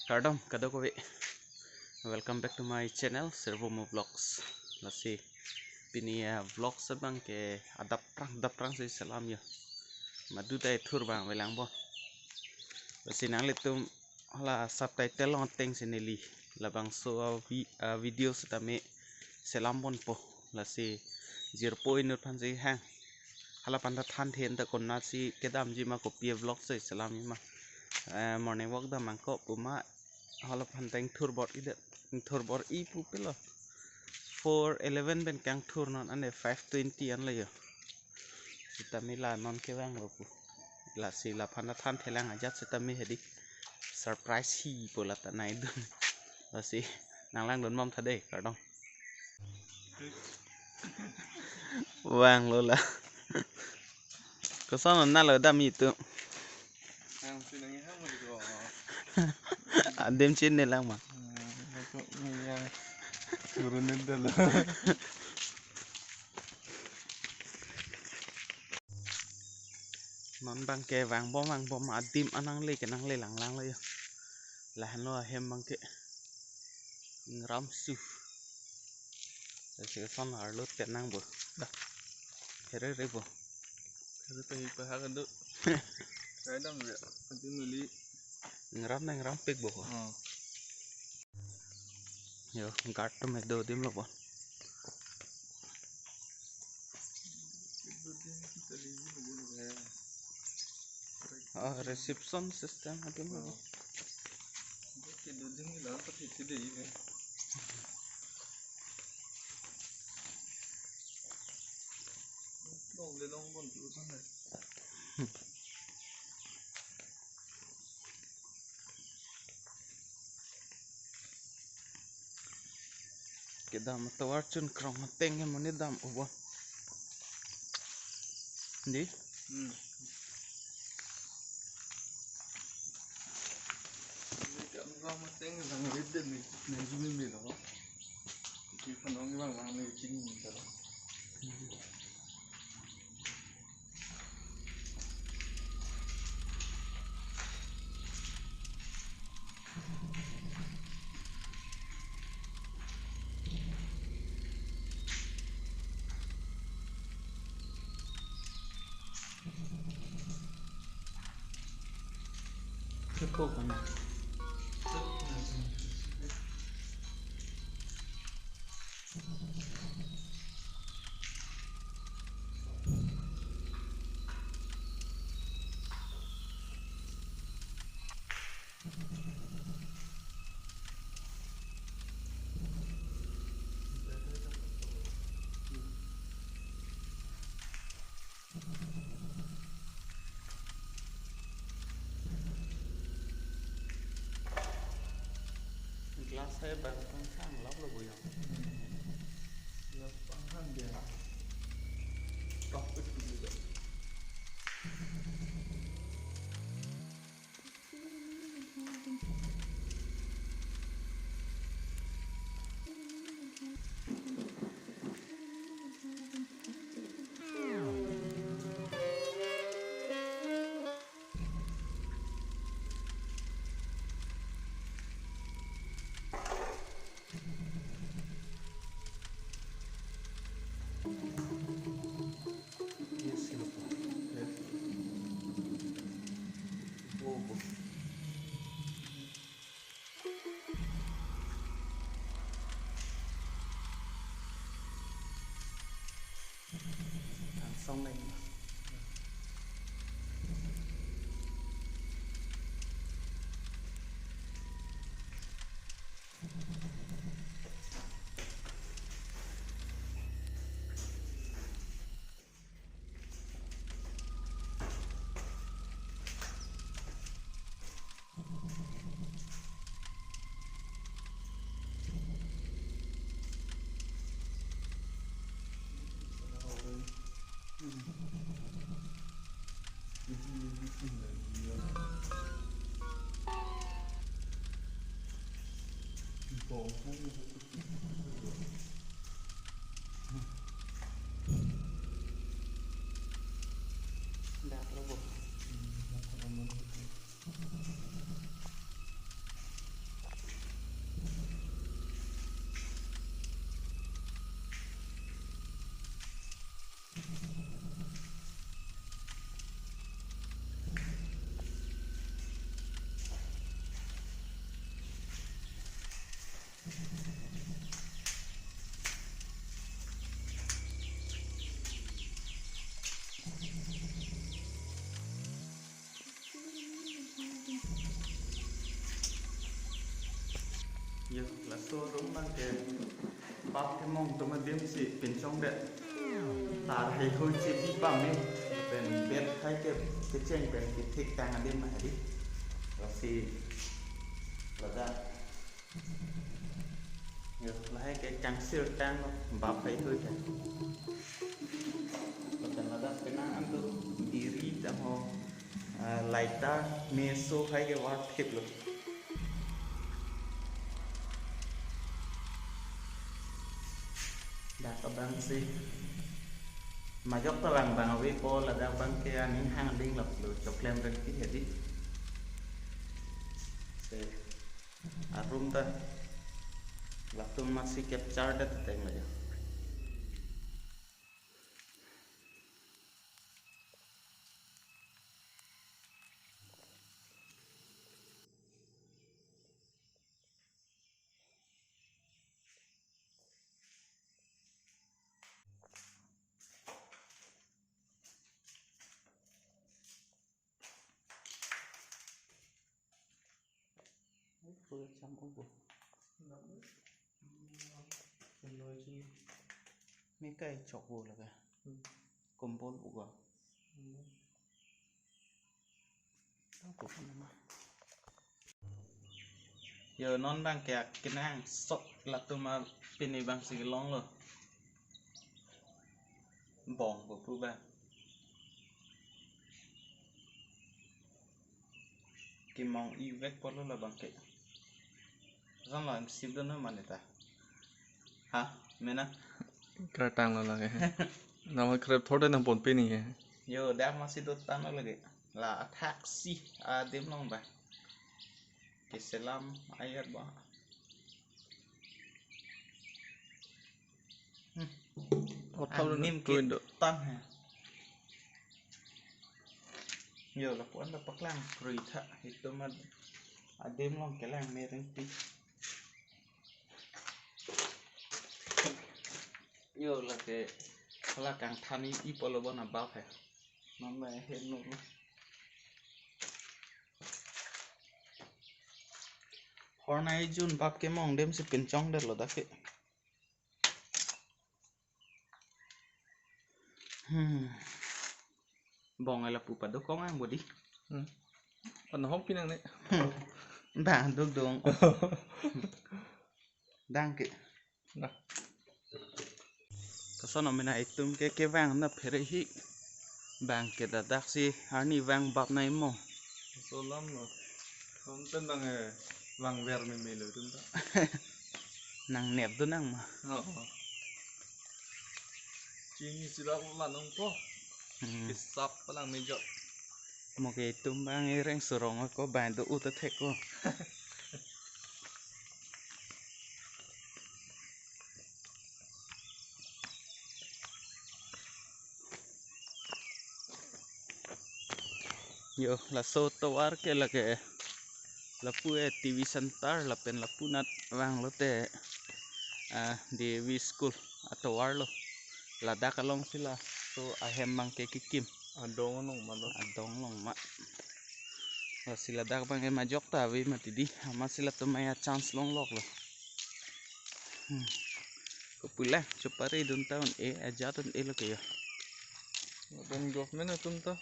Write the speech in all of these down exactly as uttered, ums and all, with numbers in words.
Kardom kadokave. Welcome back to my channel, Servo Mo Vlogs. Lasi pini, eh, vlogs abang ke adap prang, adap prang si selam yo. Madu ta ithur abang avelang bo. Lasi nanglitum hala subtitle along ateng si neli labangso a vi-, a video sitame selam ponpo. Lasi jirpo inut aphan si hang. Hala aphan ta thanthe ta konatsi kedamji ma, kopi a vlog si selamji ma. Eh, morning walk dam nangkok pu ma, hala aphan ta ingthur bor-i det, ingthur bor-i pu pilo. Four eleven pen kangthur, non ane five twenty an lo yo. Sitame la non kevanglo pu. Lasi la aphan ta thanthelang ajat sitame hedi surprise hipo la ta naidun. Lasi nanglangdun bom tha dei, kardom. Vanglo la. Koson nalo dam itu. Ang sinang ihang mo dito. Adim chin nilang ma. Hmm, ako niya. Turun din dalo. Non abang ke vangbom vangbom adim anangle kenangle langlang lo yo. Lahenlo ahem abang ke. Ingram su. Lasi koson arlo tenang bo. Dah. Here re bo. Here te hi pahak ando. Kaidam ya. Nanti nuli. Ingram na ingram pik bo ko. Oh. Yo, guard atum do adim lo bo. Ah, reception system adim lo bo. Oh. Kedam atovar chun krong ateng ke monit dam ubo. Di? Hmm. Ini kam krong ateng sang rit dei ni, ni jumi mi lo. Ki phanong ni bang bang ni chini ni ta. Cukup, kan? Glass hai bang tang sang lap lo boyang. Glass pang hang dia. Tok itu juga. Song neng. Dak lo bo. Yo, laso room abang ke bap kemong atum adim si pinchongdet. Tar haihui chebi pame, pen bed hai ke kecheng pen kethek tang adim ma hadi. Lasi ladak. Yo, lahai ke kangsir tanglo, bap haihui ke. Lapen ladak penang an do biri tangho, ah, lighter, meso hai ke var thiplo. Dak abang si majok ta bang bang avepo, ladak abang ke aning hang ding laplo, choklem rengpi hedi. Se. A room ta latum amatsi capture det ateng lo ya. Ai, pura cham ubo. Name kai chok bo laga. Hmm. Kompol uga. Hmm. Tahu ko nama. Yo, non abang ke kenangsot latum apini abang si longlo. Bong ko pu ba. Kemong ivek pulo labang ke. Ran la sip do na mane ta. Ha, mena. Kretang lo lage. Nama krep thode nang ponpe ni he. Yo, dak amatsi do tanglo lage. La athak si adim long ba. Keselam ayat ba. Hmm. Othap anim tuin do. Ketang he. Yo, lapu-an ta paklang kroi tha. Itum ad-, adim long kelang mereng pi. Yo, lake hala kangthan i, i pulo bon abap he. Non ma he nu. Hornai jun bap kemong adim si pinchongdetlo dak ke. Hmm. Bong ai lapu padokong ang bodi. Hmm. Pan hok pinang ne. Hmm. Bang duk dong. Dang ke. Nah. Koson mena itum ke kevang na phere hi. Bang ke dadak si arni vang bap nai mo. Solam lo. Konten bang, eh, vang ver me melo itum ta. Nang nep do nang ma. Oh, oh. Chini sila ko lanong ko. Hmm. Isap palang mejok. Mo ke itum bang ireng surong ko bang do uta thek ko. Yo, laso tovar ke lake lapu eh T V center lapen lapu nat vanglote, ah, D A V school atovar lo. Ladak along si laso ahem bang ke kekim. Adong along ma lo. Adong along ma. Lasi ladak bang ke majok ta ave mati di. Amatsi latum maya chance longlok lo. Hmm. Kopulang chopari dun ta un-e, ajat un-e lo ke ya. Lapen government atum ta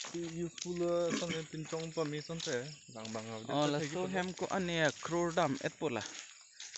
si useful, eh, ason pinchong pame asonte lang bang. Oh, laso hem ko-an ya crore dam-et po la.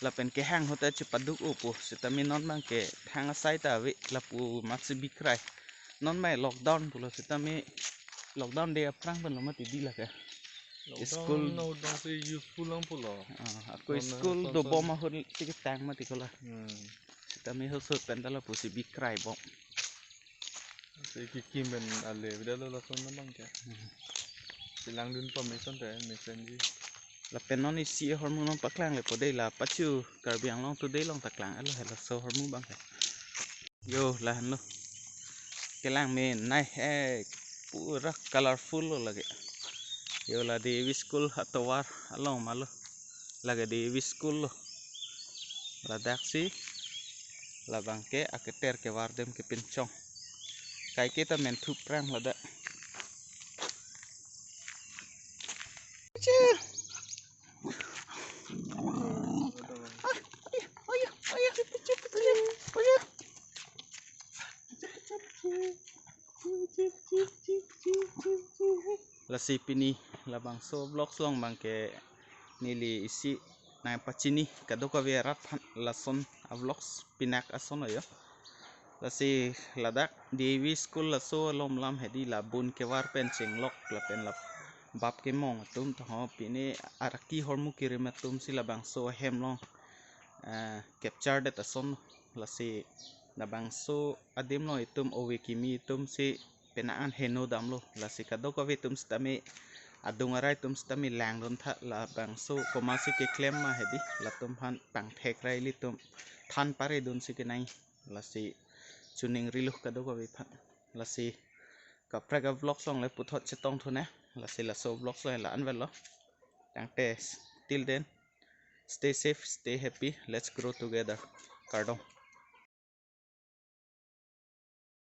Lapen kehang ahut chepaduk-o po. Sitame non bang ke thang asai ta ave lapu amatsi bikrai. Non mai lockdown pulo sitame lockdown de aphrang pen lo mati di lake. Lockdown school na udang si useful lang pulo. Ah, ako non school ason dobom ason ahut si ketang mati ko la. Hmm. Sitame ahut ahut pen ta lapusi bikrai bom. Si kekim pen ale bida lo lason na bang ke. Hmm. Si langdun pame asonte mesen ji. Lapen non isi ahormu non paklang le po de la pachu Karbi Anglong Today along ta klang-etlo he laso ahormu bang ke. Yo, lahenlo. Kelang me nai he pura colorful lo lake. Yo, la D A V school atovar along ma lo. Lake D A V school lo. Ladak si labang ke aketer kevar adim kepinchong. Kaike ta men thup prang ladak. Lasi pini labangso vlogs along abang ke neli isi nangpachini kadokave arat aphan lason a vlogs pinak ason lo jo. Lasi ladak D A V school laso alom lam hedi, la bun kevar pen chenglok lapen la bap kemong atum ta ho pine araki hormu kirim atum si labangso ahem along, eh, capture det ason lo. Lasi labangso adim along itum ove kimi atum si penang an heno damlo. Lasi kadokave atum sitame, adung arai atum sitame langdun tha, labangso komatsi keklem ma hedi, latum aphan pangthek ra ilitum than paredun si kenang. Lasi chuning rilo kadokave aphan. Lasi kaprek a vlogs along le puthot chetong thu ne. Lasi laso vlogs along la-an avelo. Tangte till then, stay safe, stay happy, let's grow together. Kardom.